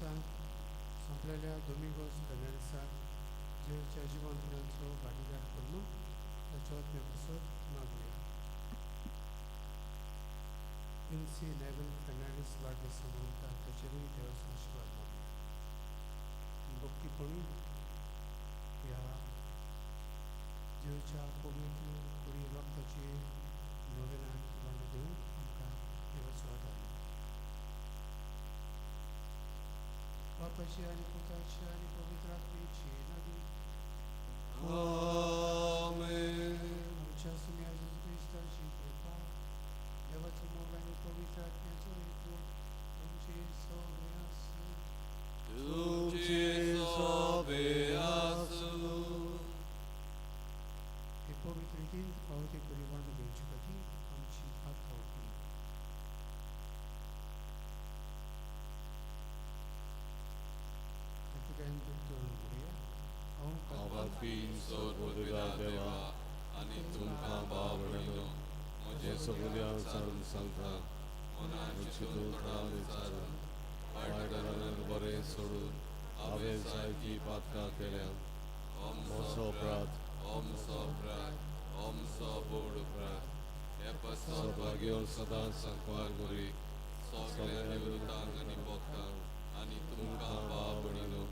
वर्सान सोंपलेल्या दोमिंगोस फेर्नांडीसाक जेजूच्या जिवनपणाचो भागीदार करून ताचो आत्म्या पासत मागुया. विन्सी नेवल फेर्नांडीस वाडदीस मनयता ताचेरूय देवाचो आशिर्वाद मागुया. भक्तीपणी ह्या जेजूच्या पवित्र कुडी रक्ताची नोवेनान वांटो दिवन आमकां देवाचो आदार. बापाची आनी पुताची आनी पवित्र आत्म्याची नांवी. आमेन. आमच्या सुम्या जेजू क्रिस्ताची कृपा, देवाचो मोग आनी पवित्र आत्म्याचो एकवट तुमचे सगळे आसूं. तुमचे सोबे आसूं. हे पवित्र रितीन फावो ते परी वांटो घेवचे खातीर आमची पातकां ओंपी. कार्तिकायन दुखतोरून म्हणुया, हांव पातकी सोर देवा आनी तुमकां भाव भयणीनो म्हजें सगळ्यांक सारून सांगता, मनान चिंतून तोंडान विचारून वायट घरान बरें सोडून हांवें जायतीं पातकां केल्यांत. म्हजो अपराध, म्हजो अपराध, म्हजो व्हड अपराध. हे पासत भाग्य सदांच सांकवार मरी सगळ्या देवदूतांक आनी भक्तांक आनी तुमकां भाव भयणीनो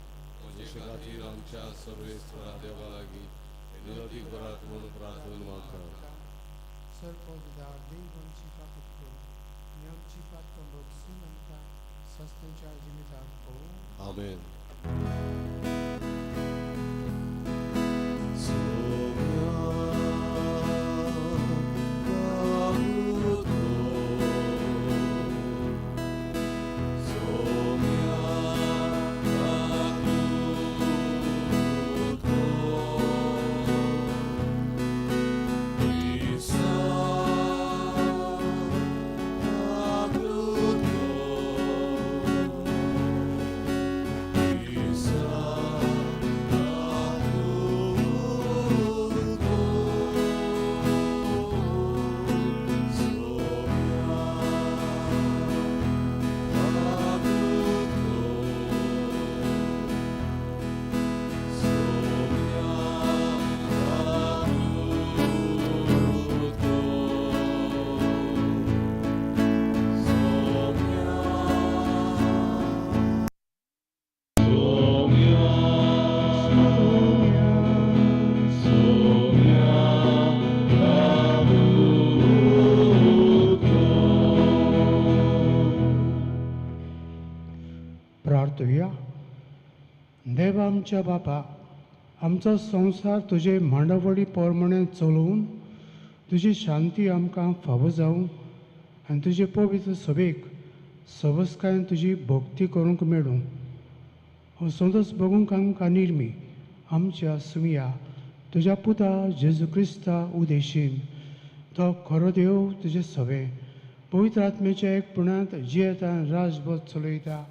म्हजे खातीर आमच्या सर्वेस्परा देवा लागीं विनंती करात म्हूण प्रार्थना मागता. सर पवित्र देव आमची काकूट करूं आनी आमची पातकां भोगसून आमकां सस्तेच्या जिविताक पावोवं. आमेन. प्रार्थुया. देवा आमच्या बापा, आमचो संवसार तुजे मांडावळी प्रमाणे चलोवन तुजी शांती आमकां फावो जावं आनी तुजे पवित्र सभेक सवस्कायेन तुजी भक्ती करूंक मेळूं. हो संतोश बघूंक आमकां निर्मी आमच्या सुमया तुज्या पुता जेजू क्रिस्ता उदेशीन, तो खरो देव तुजे सवे पवित्र आत्म्याच्या एकपणांत जियेता राजभर चलयता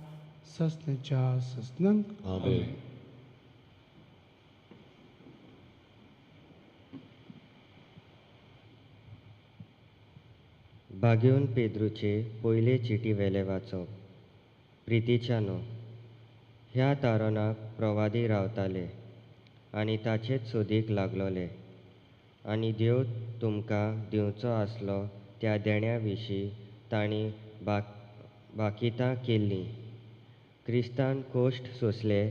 ससनेच्या ससनंक. आमेन. बागेवन पेद्रूचे पयले चिटी वेले वाचप. प्रितीच्यानो, ह्या तारोनाक प्रवादी रावताले आनी ताचेच सोदीक लागलोले आनी देव तुमकां दिवचो आसलो त्या देण्या विशीं तांणी भाकितां केल्लीं. क्रिस्तान कोश्ट सोंसले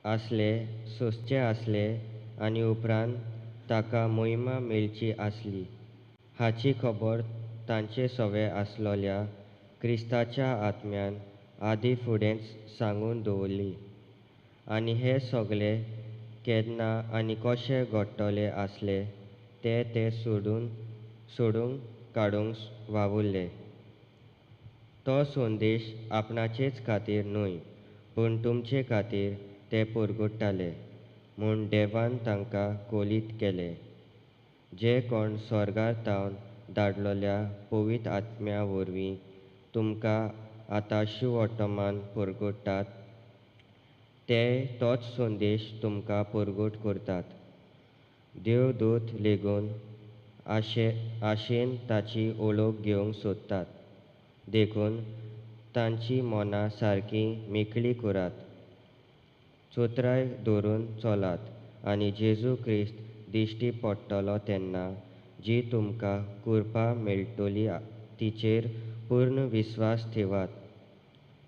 आसले सोंसचे आसले आनी उपरांत ताका मोहिमा मेळची आसली हाची खबर तांचे सवे आसलोल्या क्रिस्ताच्या आत्म्यान आदी फुडेंच सांगून दवरली आनी हे सगळे केन्ना आनी कशें घडटले आसले ते ते सोडून काडूंक वावुरले. तो संदेश आपणाचेच खातीर न्हय पूण तुमचे खातीर ते परगट्टाले म्हूण देवान तांकां कोलीत केले, जे कोण स्वर्गार तावन धाडलोल्या पवित्र आत्म्या वरवीं तुमकां आतां शिववर्तमान परगट्टात ते तोच संदेश तुमकां परगट करतात. देवदूत लेगून आशेन ताची ओळख घेवंक सोदतात. देखून तांची मनां सारकी मेकळी करात. चोत्राय दवरून चलात आनी जेजू क्रिस्त दिश्टी पडटलो तेन्ना जी तुमकां कृपा मेळटली तिचेर पूर्ण विस्वास ठेवात.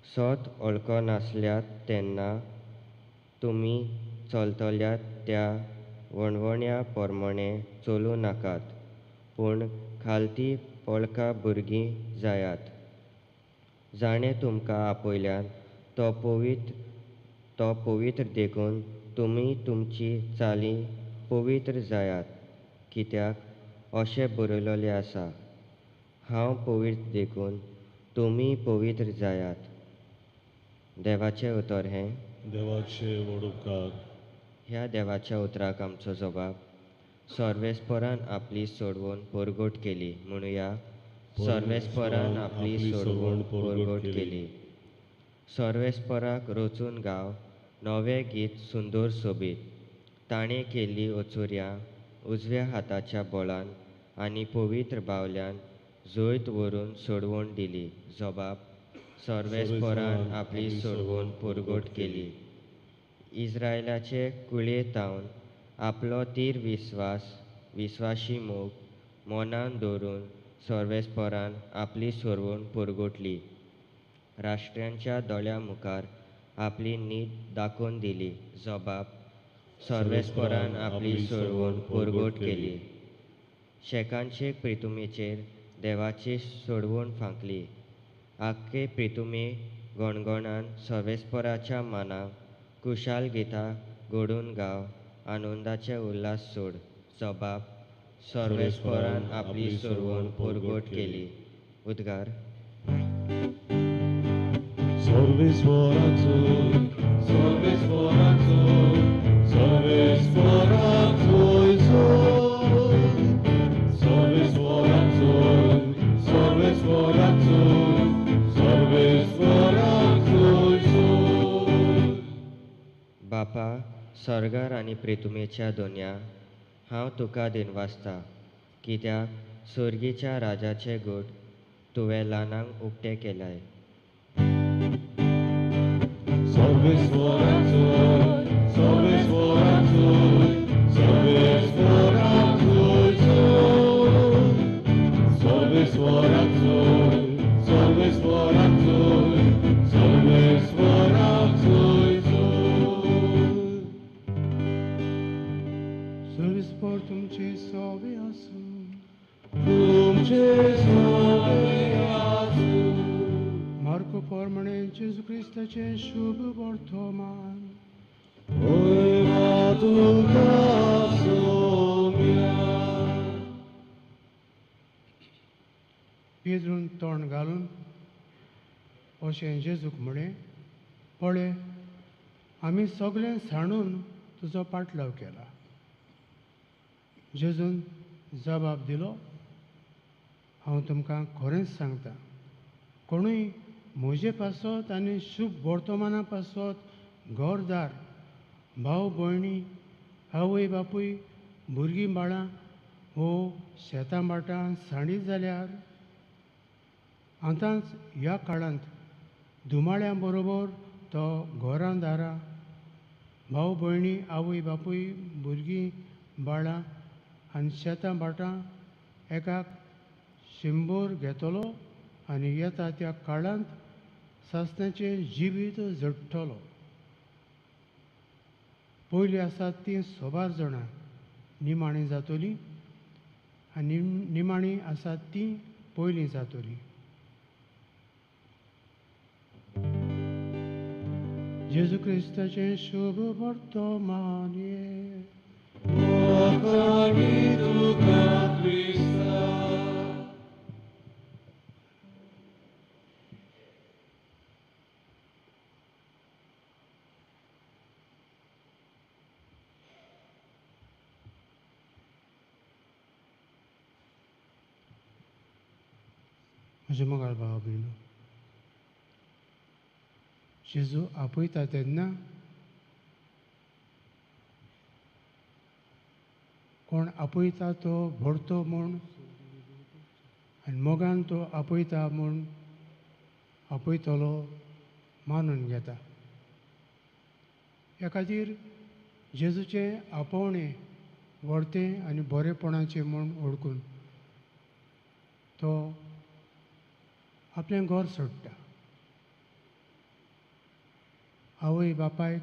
सत वळखनासल्यात तेन्ना तुमी चलतल्यात त्या वणवण्या प्रमाणें चलूं नाकात, पूण खालती पळका भुरगीं जायात. जाणें तुमकां आपयल्यात तो पवित्र देखून तुमी तुमची चाली पवित्र जायात, कित्याक अशें बरयलेलें आसा, हांव पवित्र देखून तुमी पवित्र जायात. देवाचें उतर हें. देवाचे व्हड उपकार. ह्या देवाच्या उतराक आमचो जबाब. सर्वेस्परान आपली सोडवण परगट केली. म्हणुया, सर्वेस्परान आपली सोडवण परगट केली. सर्वेस्पराक रचून गाव नवें गीत सुंदर सोबीत. ताणें केल्ली अचुर्या उजव्या हाताच्या बळान आनी पवित्र बावल्यान जैत व्हरून सोडवण दिली. जबाब, सर्वेस्परान आपली सोडवण परगट केली. इस्रायलाचे कुळे तावन आपलो तीर विस्वास विस्वाशी मोग मनान दवरून सर्वेस्परान आपली सोडवण परगटली. राष्ट्रांच्या दोळ्या मुखार आपली नीत दाखोवन दिली. जबाब, सर्वेस्परान आपली सोडवण परगट केली. शेकांचे प्रितुमेचेर देवाची सोडवण फांकली. आख्खे प्रितुमे गणगणान सर्वेस्पराच्या मानाक कुशाल गितां घडून गाव आनंदाचे उल्हास सोड. जबाब, सर्वेस्परान आपली सोडवण परगट केली. उद्गार. सर्वेस्पराचो सर्वेस्पराचो सर्वेस्पराचो सर्वेस्पराचो सर्वेस्पराचो सर्वेस्पराचो. बापा सर्गार आनी प्रितुमेच्या दोनया, हांव तुका दिनवासता, कित्याक सर्गीच्या राजाचे गूट तुवें ल्हानांक उक्ते केलाय. सर्वेस्पराचो सर्वेस्पराचो सर्वेस्पराचो सर्वेस्पराचो सर्वेस्पराचो सर्वेस्पराचो. सर्वेस्पर तुमचे सोवे आसूं. तुमचे सोवे आसूं. मार्को प्रमाणे जेजू क्रिस्ताचें शुभ वर्तमान. वयमा तुका सोम्या. पेद्रून तोंड घालून अशें जेजूक म्हळें, पळय, आमी सगळें सांडून तुजो पाटलाव केला. जेजून जबाब दिलो, हांव तुमकां खरेंच सांगता, कोणूय म्हजे पासत आनी शुभ वर्तमाना पासत घरदार, भाव भयणी, आवय बापूय, भुरगीं बाळां हो शेतां भाटां सांडीत जाल्यार आतांच ह्या काळांत धुमाळ्यां बरोबर तो घरां दारां, भाव भयणी, आवय बापूय, भुरगीं बाळां आनी शेतां भाटां एकाक 100 घेतलो आनी येता त्या काळांत सासणाचें जिवीत जडटलो. पयलीं आसात तीं सोबार जाणां निमाणीं जातलीं आनी निमाणीं आसात तीं पयलीं जातलीं. जेजू क्रिस्ताचें शुभ वर्तमान. म्हज्या मोगाळ भाव भयणो, जेजू आपयता तेन्ना कोण आपयता तो भरतो म्हूण आनी मोगान तो आपयता म्हूण आपयतलो मानून घेता. ह्या खातीर जेजूचें आपोवणें व्हडतें आनी बरेपणाचें म्हूण वळखून तो आपलें घर सोडटा. आवय बापायक,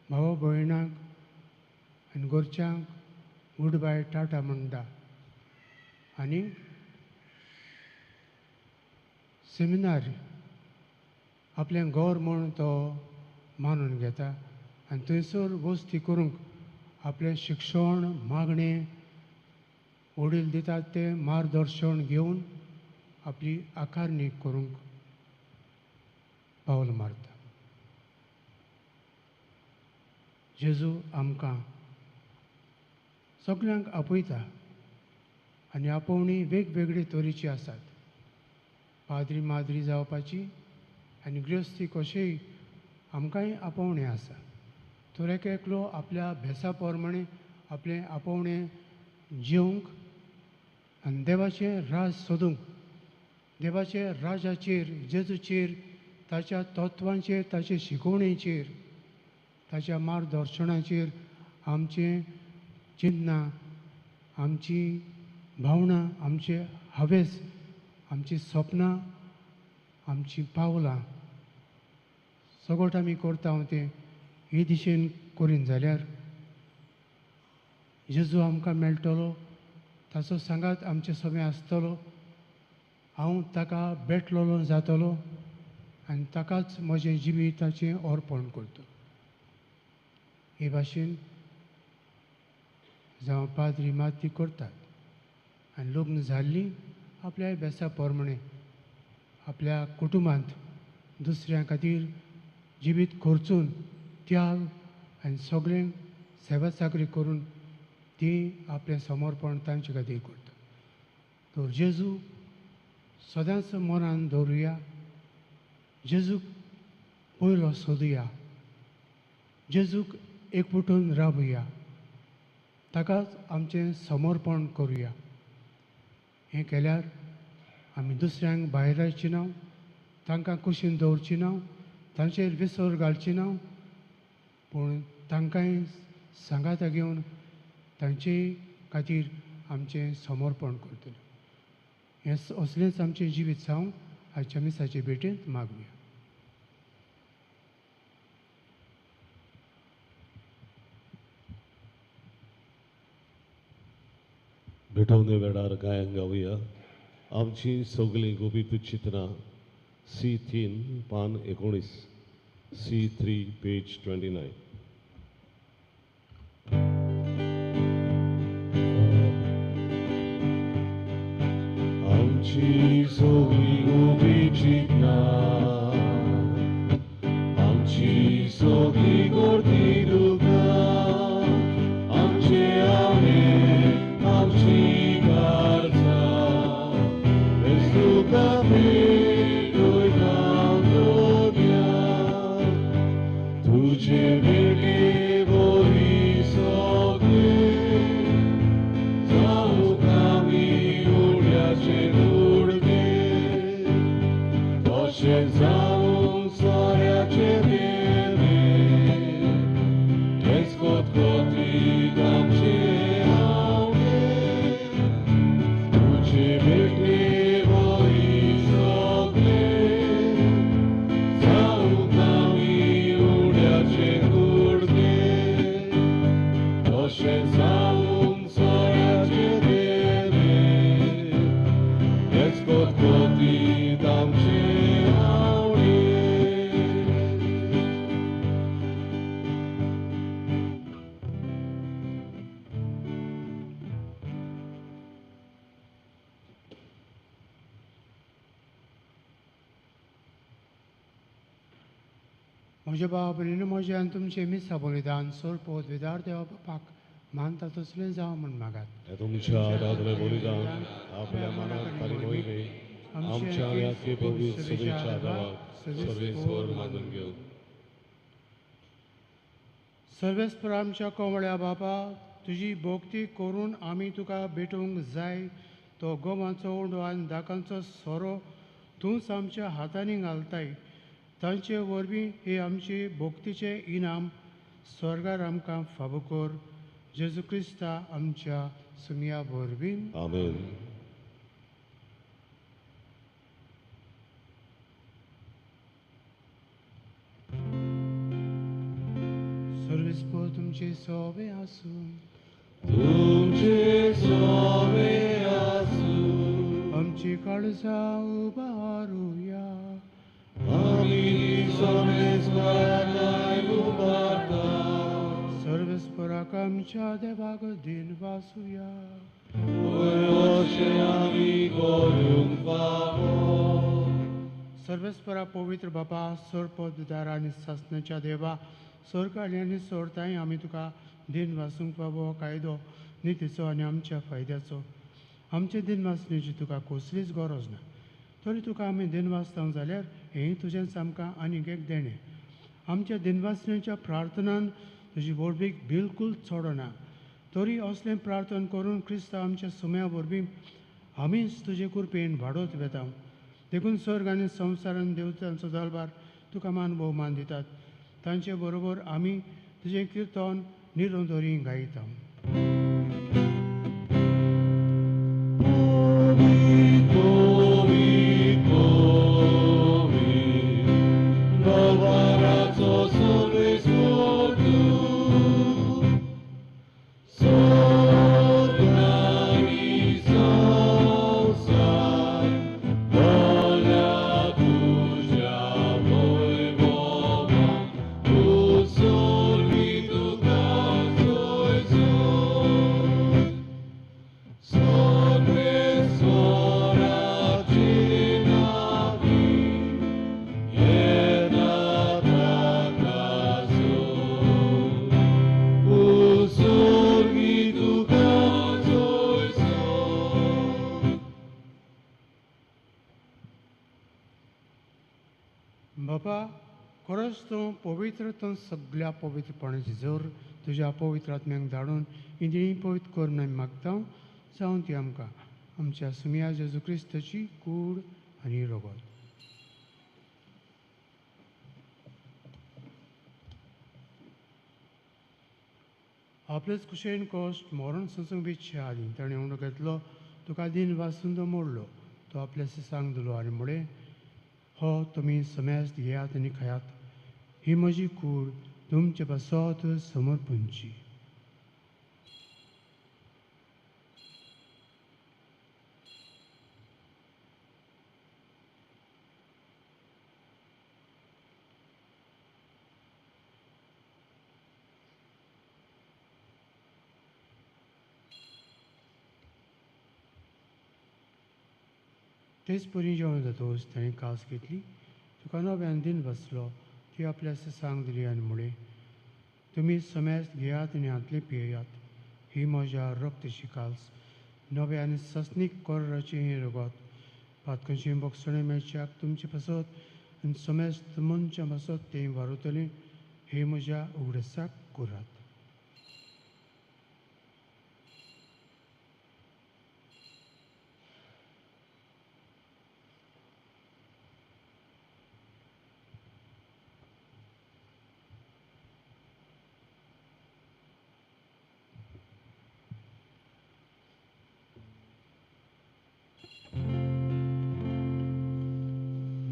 भाव भयणाक आनी घरच्यांक गूड बाय टाटा म्हणटा आनी सेमिनार आपलें घर म्हूण तो मानून घेता आनी थंयसर वस्ती करूंक आपलें शिक्षण, मागणें, वडील दितात तें मार्गदर्शन घेवन आपली आकारणी करूंक पावल मारता. जेजू आमकां सगल्यांक आपयता आनी आपोवणी वेगवेगळे तरेची आसात. पाद्री माद्री जावपाची आनी गृहस्थी कशेंय आमकांय आपोवणें आसा. तर एक एकलो आपल्या भेसा प्रमाणे आपलें आपोवणें जिवंक आनी देवाचें राज सोदूंक, देवाचे राजाचेर, जेजूचेर, ताच्या तत्वांचेर, ताचे शिकोवणेचेर, ताच्या मार्गदर्शनाचेर आमचें चिंतनां, आमची भावनां, आमचे हावेस, आमची सपनां, आमचीं पावलां सगळें आमी करता तें हे दिशेन करीन जाल्यार जेजू आमकां मेळटलो, ताचो सांगात आमचे सगळें आसतलो. हांव ताका भेटलेलो जातलो आनी ताकाच म्हजें जिविताचें अर्पण करतलो. हे भाशेन जावं पाद्री माद्री करतात आनी लग्न जाल्लीं आपल्या बेसा प्रमाणे आपल्या कुटुंबांत दुसऱ्यां खातीर जिवीत खर्चून त्याग आनी सगळें सेवा चाकरी करून ती आपलें समर्पण तांचे खातीर करता. तर जेजू सदांच मनान दवरुया, जेजूक पयलो सोदुया, जेजूक एकवटून रावया, ताकाच आमचें समर्पण करुया. हें केल्यार आमी दुसऱ्यांक भायरायची ना, तांकां कुशीन दवरची ना, तांचेर विसर घालची ना, पूण तांकांय सांगाता घेवन तांचे खातीर आमचें समर्पण करतलें. हें असलेंच आमचें जिवीत जावं आयच्या मिसाचे भेटेंत मागुया. भेटवणे वेळार गायन गावया. आमची सगळीं गुपीत चित्रां सी 3 पान 19, सी 3 पेज 29. आमची सगळीं गुपीत चित्रां, आमची सगळीं गर्दी दुकां, आमचे आमे आमची गरजा तुका भेटयता दोग्या, तुजे भेटे वरी सगळे जावंक आमी उड्याचे कुडके, तशें जावंक सोऱ्याचे देवे हेच खतखतीत आमचे आवडे, तुजे भेटे वरी सगळे जावंक आमी उड्याचे कुडके, तशें जावंक सोऱ्याचे देवे हेच खतखतीत आमचे आवडे. म्हज्या भाव भयणींनो, म्हजें आनी तुमचें मिसा बलिदान सोरपोत विदार देवा बापाक मानता तसलें जावं म्हूण मागात. तुमच्या आराधने बलिदान आपल्या मनात आनी मोहिमे आमच्या आनी पवित्र सभेच्या देवाक सर्वेस्पर मानून घेवं. सर्वेस्पर आमच्या कोवळ्या बापा, तुजी भक्ती करून आमी तुका भेटूंक जाय तो गोमाचो उंडो आनी दाकांचो सोरो तूंच आमच्या हातांनी घालताय तांचे वरवीं हे आमचे भक्तीचे इनाम स्वर्गार आमकां फावो कर जेजू क्रिस्ता आमच्या सुमया वरवीं. आमेन. सर्वेस्पर तुमचे सोबे आसूं. तुमचे सोबे आसूं. आमची काळजां उबारुया. आमी सर्वेस्पराक उबारता. सर्वेस्पराक आमच्या देवाक दिन वासुया. अशें आमी करूंक फावो. सर्वेस्परा पवित्र बापा सर्पदार आनी सासणाच्या देवा सरकारी आनी सोडताय आमी तुका दिन वासूंक फावो कायदो नितीचो आनी आमच्या फायद्याचो. आमचे दिन वाचण्याची तुका कसलीच गरज ना तरी तुका आमी दिन वाचता जाल्यार हें तुजेंच आमकां आनीक एक देणें. आमच्या दिनवासण्याच्या प्रार्थनान तुजी व्हडवीक बिलकूल चडना तरी असलें प्रार्थना करून क्रिस्तांव आमच्या सुम्या वरवीं आमीच तुजे कृपेन वाडत वेता. देखून स्वर्ग आनी संवसारान देवतांचो दरबार तुका मान भोवमान दितात. तांचे बरोबर आमी तुजें किर्तन निरंतरी गायता. बाबा खरोच तूं पवित्र तूं सगळ्या पवित्रपणाची जोर तुज्या पवित्र आत्म्यांक धाडून इंद्रिय पवित्र कर म्हूण आमी मागता. जावन ती आमकां आमच्या सुमया जेजू क्रिस्ताची कूड आनी रगत. आपलेच कुशेन कश्ट मरण सोंसूंक विच्छे आदी ताणें उंडो घेतलो तुका दिन वासून तो मोडलो तो आपल्या सिसांक दिलो आनी म्हळें हो तुमी समेस्त घेयात आनी खायात. ही म्हजी कूड तुमचे पासत समर्पणची. तेच परी जेवण जातकच ताणें कास घेतली तुका नव्यान दिन बसलो ती आपल्या सांग दिली आनी म्हळें तुमी समेस्त घेयात आनी हांतलें पियेयात. ही म्हज्या रक्तशी काल्स नव्या आनी ससनीक कोराचें हें रगत पातकांची बोगसणें मेळच्याक तुमचे पासत आनी समेस्त मनशां पासत तें वारवतलें. हे म्हज्या उगडासाक करात.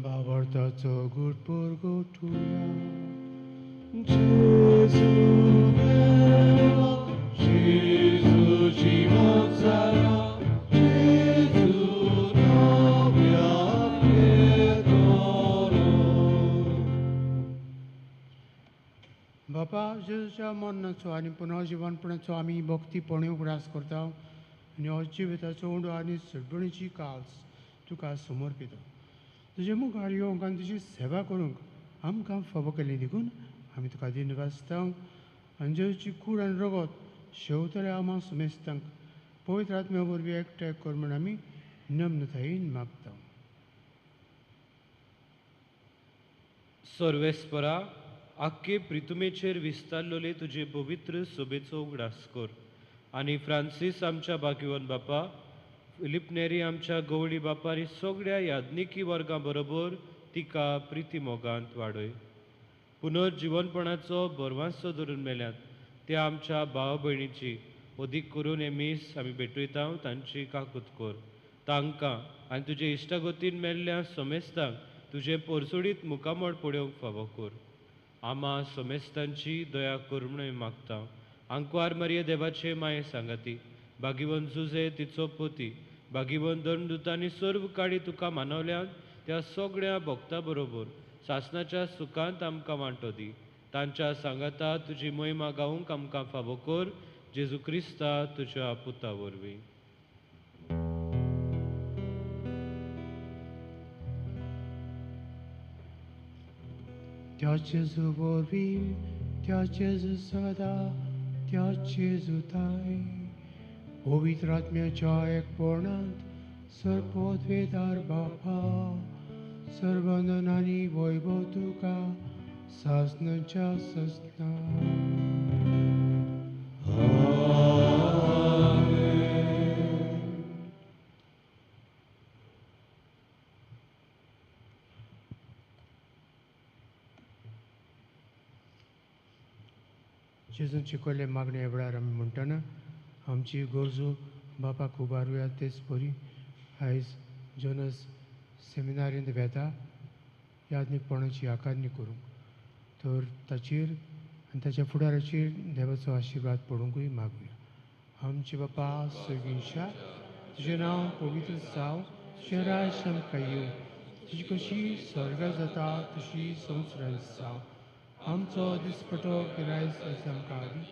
बाबर्ताचो गुड पुरगोठुया. जेजू मेला, जेजू जिवंत जाला, जेजू नव्या पेतलो. बापा जेजूच्या मरणाचो आनी पुनर्जिवनपणाचो आमी भक्तीपणी उगडास करता आनी हो जिविताचो उंडो आनी सडबणीची काल्स तुका समर्पिता. तुजे मुखार येवंक आनी तुजी सेवा करूंक आमकां फावो केली देखून आमी तुका दिन वाचता. आनी जेजूची कूड आनी रगत शेवतल्या आमा सुमेस्तांक पवित्र आत्म्या वरवीं एकठांय कर म्हूण आमी नम्रतायेन मागता. सर्वेस्परा आख्खे प्रितुमेचेर विस्तारलेले तुजे पवित्र सोबेचो उगडास कर आनी फ्रांसीस आमच्या बाकिवन बापा फिलीप नेरी आमच्या गवळी बापा आनी सगळ्या याज्ञिकी वर्गां बरोबर तिका प्रिती मोगांत वाडय. पुनर्जिवनपणाचो बरवांसो धरून मेल्यात त्या आमच्या भाव भयणीची अदीक करून हे मीस आमी भेटयता तांची काकूत कर. तांकां आनी तुजे इश्टागतीन मेल्ल्या समेस्तांक तुजें पोरसुडीत मुखामळ पळोवंक फावो कर. आमा समेस्तांची दया कर म्हणून मागता. आंकवार मारिये देवाचे माये सांगाती, भागीवन जुजे तिचो पती, भागीवन धर्मदूतांनी सर्व काळी तुका मानवल्यात त्या सगळ्या भक्ता बरोबर सासनाच्या सुखांत आमकां वांटो दी. तांच्या सांगाता तुजी महिमा गावंक आमकां फावो कर. जेजू क्रिस्ता तुज्या पुता वरवीं. त्या जेजू वरवीं, त्या जेजू सांगाता, त्या जेजू ताय पवित्र आत्म्याच्या एकपणांत सर्वपदवेदार बापा सर्वंदन आनी वैभव तुका सासनाच्या सासना. जेजून शिकयल्ले मागणे वेळार आमी म्हणटना आमची गरजो बापाक उबारुया. तेच परी आयज जोनस सेमिनारींत वेता याज्ञिकपणाची आकारणी करूंक, तर ताचेर आनी ताच्या फुडाराचेर देवाचो आशिर्वाद पडुंकूय मागुया. आमचे बापा सगळींच्या तुजें नांव पवित्र जावं, तुजें राज आमकां येवं, तुजी कशी स्वर्गार जाता तशी संवसारांत जावं. आमचो दिसपटो गिरायस आयज आमकां दी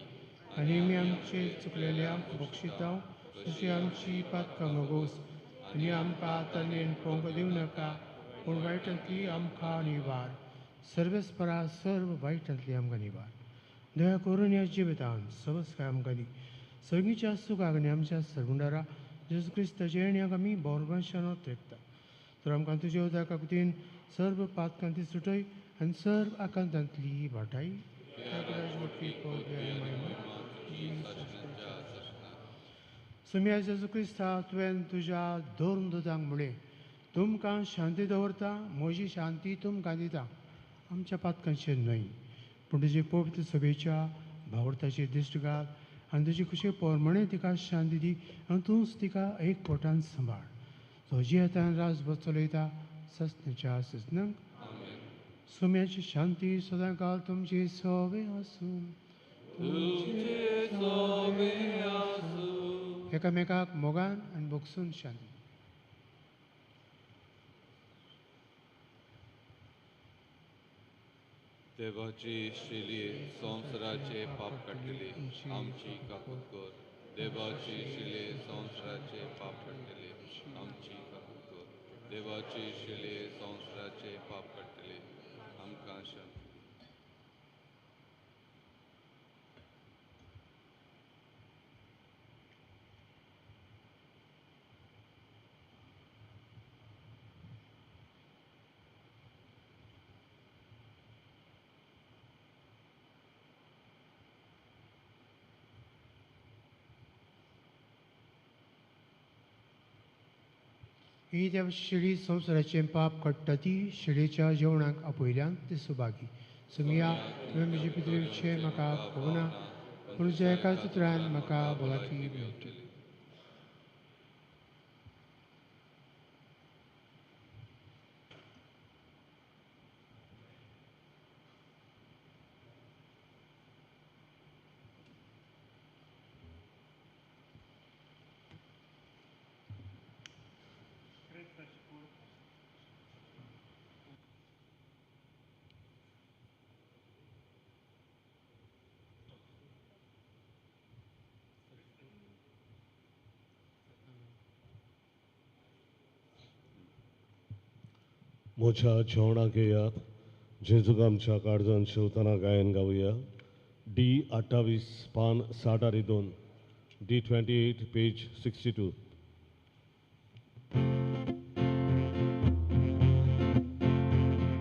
आनी आमी आमचे चुकलेल्यांक बक्षिता तशी आमची पातकां मगोस आनी आमकां ताणें पळोवंक दिवं नाका, पूण वायटांतली आमकां निवार. सर्वेस्परा सर्व वायटांतली आमकां निवार. दया करून ह्या जिवितान सवस्काय आमकां दी. सगळींच्या सुखाक आनी आमच्या सर्वुंडारा जेजू क्रिस्ताचे येण्याक आमी बोरवंशान त्रेपता. तर आमकां तुज्या उदका कुतीन सर्व पातकांती सुटय आनी सर्व आकांतांतली वाटाय. सुम्या जेजू क्रिस्ता, तुवें तुज्या दोन दुतांक म्हणलें, तुमकां शांती दवरता, म्हजी शांती तुमकां दिता. आमच्या पातकांचेर न्हय, पूण तुजे पवित्र सभेच्या भावार्थाचेर दिश्ट घाल आनी तुजी खुशे प्रमाणे तिका शांती दी आनी तूंच तिका एक पोटान सांबाळ. तो जियेतान राजभर चलयता ससनेच्या ससनांक. सुम्याची शांती सदांकाळ तुमची सोवे आसूं. एकामेकाक मोगान आनी भोगसून शांती. देवाची शिली संवसाराचे पाप काडटली आमची काकूत कर. देवाची शिली संवसाराचे पाप काडटली आमची काकूत कर. देवाची शिली संवसाराचे पाप काडटली आमकां शांती. ही त्या शिडी संवसाराचें पाप काडटा ती शिडीच्या जेवणाक आपयल्यान ती सुभागी. सुमिया, तुवें म्हजी पितृचे म्हाका पळोवना, पूण तुज्या एका चित्रान म्हाका भलायकी मेळटली. मोच्या जेवणाक येयात. जेजूक आमच्या काळजान शेवतना गायन गावया. डी 28 पान 62, डी 28 पेज 62.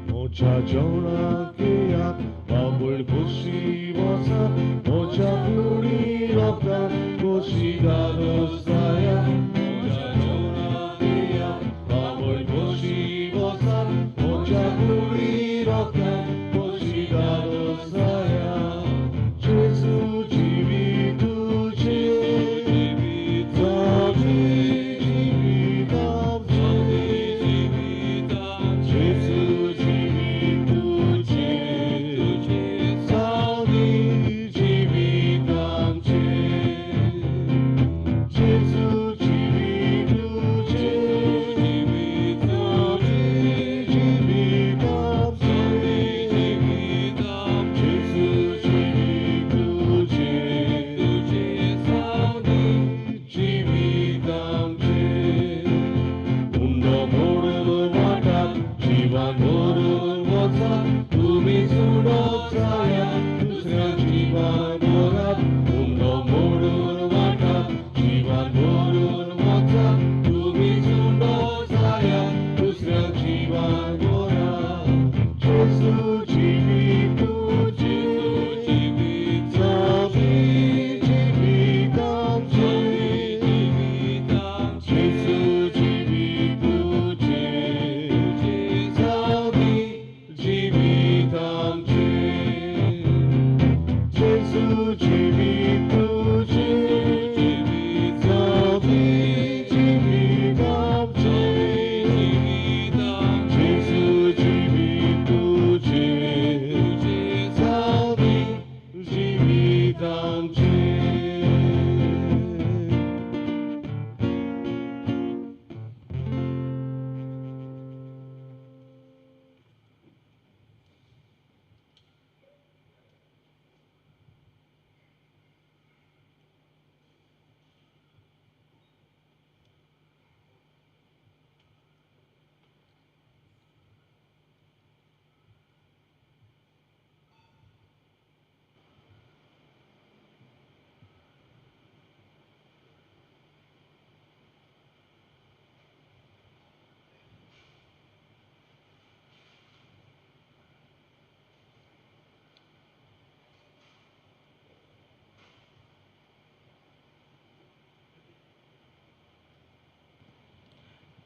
मोच्या जेवणाक येयात, बाबूल खोशी वचात, मोच्या कुडी रोखतात, खोशी घालूस जायात.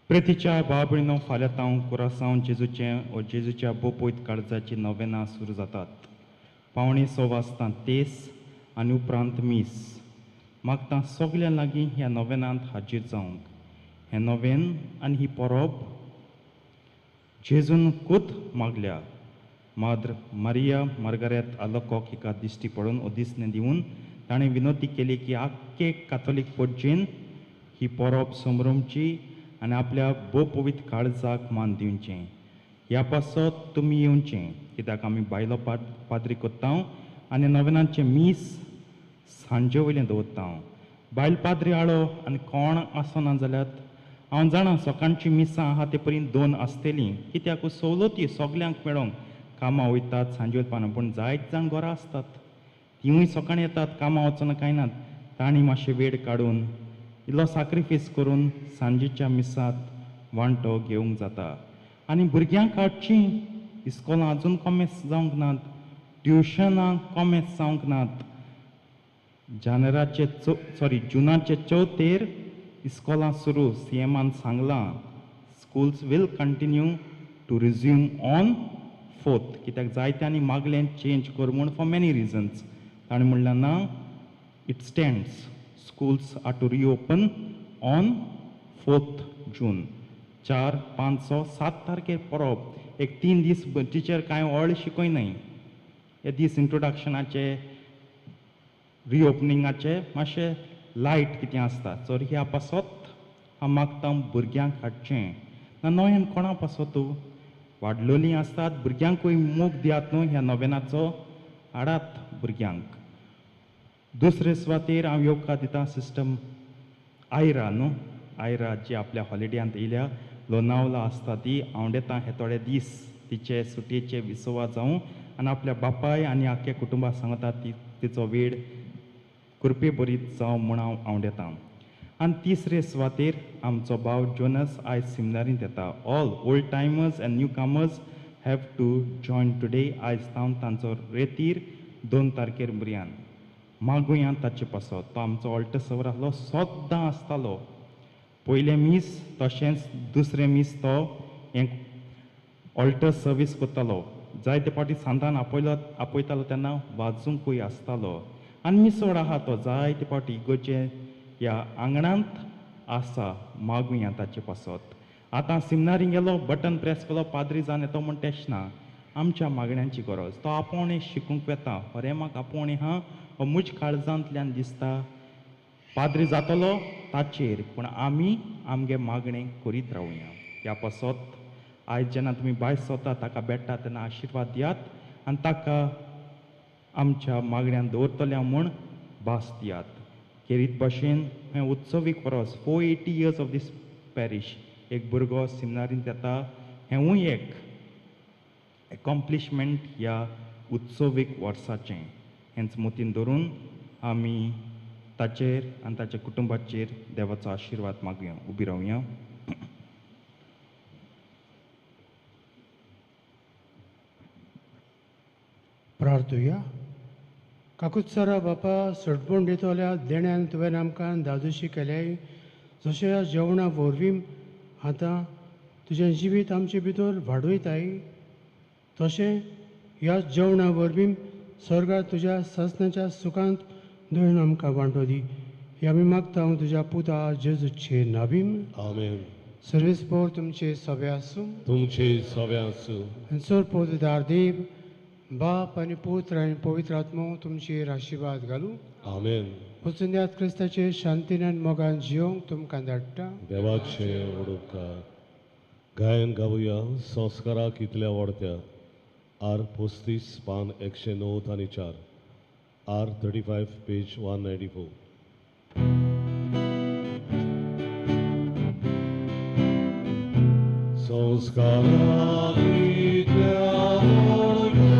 प्रेतीच्या बाबळीनो फाल्यां तांव कुरासांव जेजूचें ओ जेजूच्या बोपोयत काळजाची नवेनां सुरू जातात. 5:45 वाजता तेस आनी उपरांत मीस. मागता सगल्यां लागीं ह्या नवेनांत हाजीर जावंक. हें नवेन आनी ही परब जेजून कूत मागल्या. माद्र मारिया मार्गारेत आलोकॉक हिका दिश्टी पडून ओ दिसणें दिवन ताणें विनवती केली की आख्खे काथोलीक पोटजेन ही परब समरोमची आनी आपल्या भोव पवित्र काळजाक मान दिवचें. ह्या पासत तुमी येवचें कित्याक आमी बायलो पाद्री कोत्ता आनी नवेनाचें मीस सांजे वयलें दवरता. बायल पाद्री आळो आनी कोण आसना जाल्यार हांव जाणा सकाळची मिसां आहा ते परी 2 आसतलीं कित्याक सवलती सगल्यांक मेळोंक कामां वयतात सांजे वचपाना, पूण जायत जाण घरा आसतात तिवूय सकाळीं येतात कामां वचना कांय नात. तांणी मातशें वेळ काडून इल्लो साक्रिफीस करून सांजेच्या मिसांत वांटो घेवंक जाता. आनी भुरग्यांक हाडचीं इस्कोलां अजून कॉमेस जावंक नात, ट्युशनां कॉमेस जावंक नात. जानेराचे जुनाचे 4 इस्कोलां सुरू. सीएमान सांगलां schools will continue to resume on 4th कित्याक जायत्यांनी मागलें चेंज कर म्हूण फॉर मॅनी रिजन्स. ताणें म्हणलें ना, it stands, schools are to reopen on 4th June. 4, 5, 6, 7 तारखेर परब. एक 3 दीस टिचर कांय व्हड शिकयनाय. हे दीस इंट्रोडक्शनाचे रिओपनिंगाचे मातशें लायट कितें आसता. सो ह्या पासत हांव मागता भुरग्यांक हाडचें ना नव्यान कोणा पासत वाडलोलीं आसतात भुरग्यांकूय मोग दियात न्हू ह्या नवेनाचो, हाडात भुरग्यांक. दुसरे सुवातेर हांव येवकार दिता सिस्टम आयरा न्हू, आयरा जी आपल्या हॉलिडेयांत येयल्या लोनावला आसता ती आंवडेता हे थोडे दीस तिचे सुटयेचे विसवा जावं आनी आपल्या बापाय आनी आख्या कुटुंबा सांगता ती तिचो वेळ कृपे बरीत जावं म्हूण हांव आंवडेता. आनी तिसरे सुवातेर आमचो भाव जोनस आयज सिमनारींत येता. All old timers and newcomers have to join today. आयज तावन तांचो रेतीर 2 तारखेर मुरयान मागुया ताचे पासत. तो आमचो ऑल्टर सर्वर आसलो, सद्दां आसतालो. पयलें मीस तशेंच दुसरें मीस तो हें ऑल्टर सर्वीस करतालो. जायते फावटी सांतान आपयलो आपयतालो तेन्ना वाजूंकूय आसतालो आनी मिसोड आहा तो जायते फावटी इगर्जे ह्या आंगणांत आसा मागुया ताचे पासत. आतां सिमनारीन गेलो बटन प्रेस केलो पाद्री जावन येतो म्हण तेश ना, आमच्या मागण्यांची गरज. तो आपोवणें शिकूंक वेता, होरेमाक आपोवणें आहा हो म्हज काळजांतल्यान दिसता पाद्री जातलो ताचेर, पूण आमी आमगे मागणें करीत रावया. ह्या पासत आयज जेन्ना तुमी भायर सरता ताका भेट्टा तेन्ना आशिर्वाद दियात आनी ताका आमच्या मागण्यान दवरतल्या म्हूण भास दियात. खेरीत भाशेन हें उत्सवीक वर्स 480 years of this parish, एक भुरगो सिमनारींत येता हेंवूय एक एकॉम्प्लिशमेंट ह्या उत्सवीक वर्साचें. हेंच मतीन धरून आमी ताचेर आनी ताच्या कुटुंबाचेर देवाचो आशिर्वाद मागुया. उबी रावया. प्रार्थुया. काकुत्सरा बापा सटबण दितल्या देण्यान तुवें आमकां दादोशी केल्याय, जशें ह्या जेवणा वरवीं आतां तुजें जिवीत आमचे भितर वाडयताय, तशें ह्या जेवणा वरवीं स्वर्गार तुज्या सासणाच्या सुखांत दयन आमकां वांटो दी. हे आमी मागता हांव तुज्या पुता जेजूचे नाबीम. आमेन. सर्वीस पोर तुमचे सभे आसूं, तुमचे सभे आसूं. आनी सर पोर देव बाप आनी पुत्र आनी पवित्र आत्मो तुमचेर आशिर्वाद घालूं. आमेन. वचून दियात क्रिस्ताचे शांतीन आनी मोगान जियोंक तुमकां धाडटा. देवाचे उपकार. गायन गावया संस्काराक इतल्या आवडत्या आर 35 पान 109 आनी 4 आर 35 पेज 194. संस्काराक इतल्या आवडत्या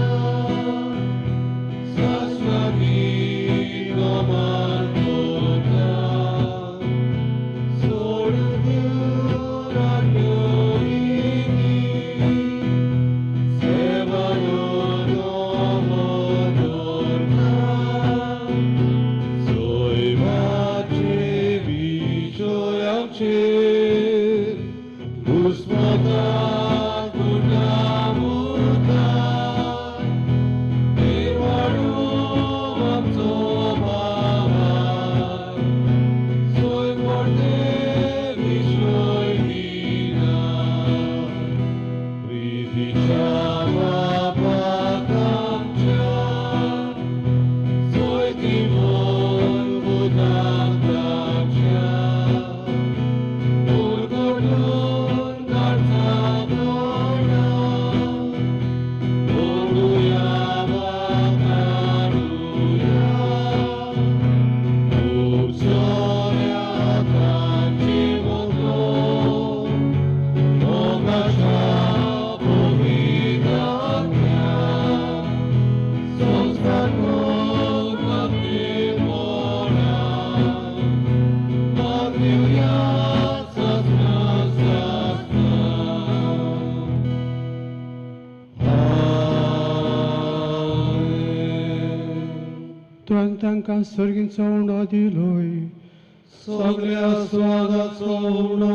तांकां स्वर्गीचो उंडो दिलोय, सगळ्या स्वादाचो उंडो.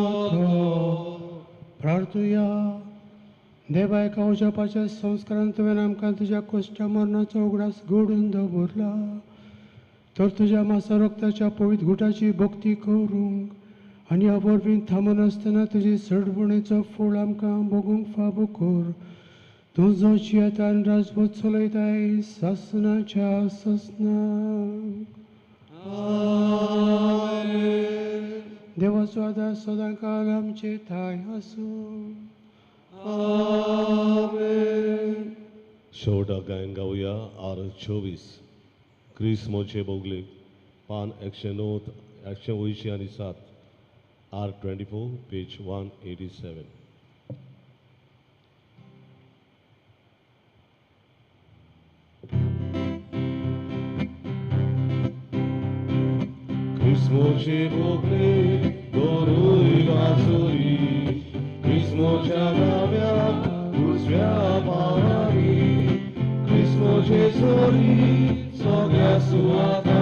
प्रार्थुया. देवा एका उजापाच्या संस्कारान तुवें आमकां तुज्या कोश्टा मरणाचो उगडास घडून दवरला, तर तुज्या मासा रक्ताच्या पवित्र गुटाची भक्ती करूंक आनी ह्या वरवीं थांबनासतना तुजी सडबणेचो फळ आमकां भोगूंक फावो कर. तूं जो जियेता आनी राजवट चलयताय सासणाच्या सासणाक. देवाचो आदार सदांकाल आमचे ठांय आसूं. शेवटाक गायन गावया आर 24 क्रिस्मोचे बोगलेक पान 109 180 आनी 7 आर 24 पेज 187. क्रिस्मोचे बोगले दोनूय बाजुरी, क्रिस्मोच्या दाव्या उजव्या पांवांनी, क्रिस्मोचे सोरी सगळ्या सुवातांनी.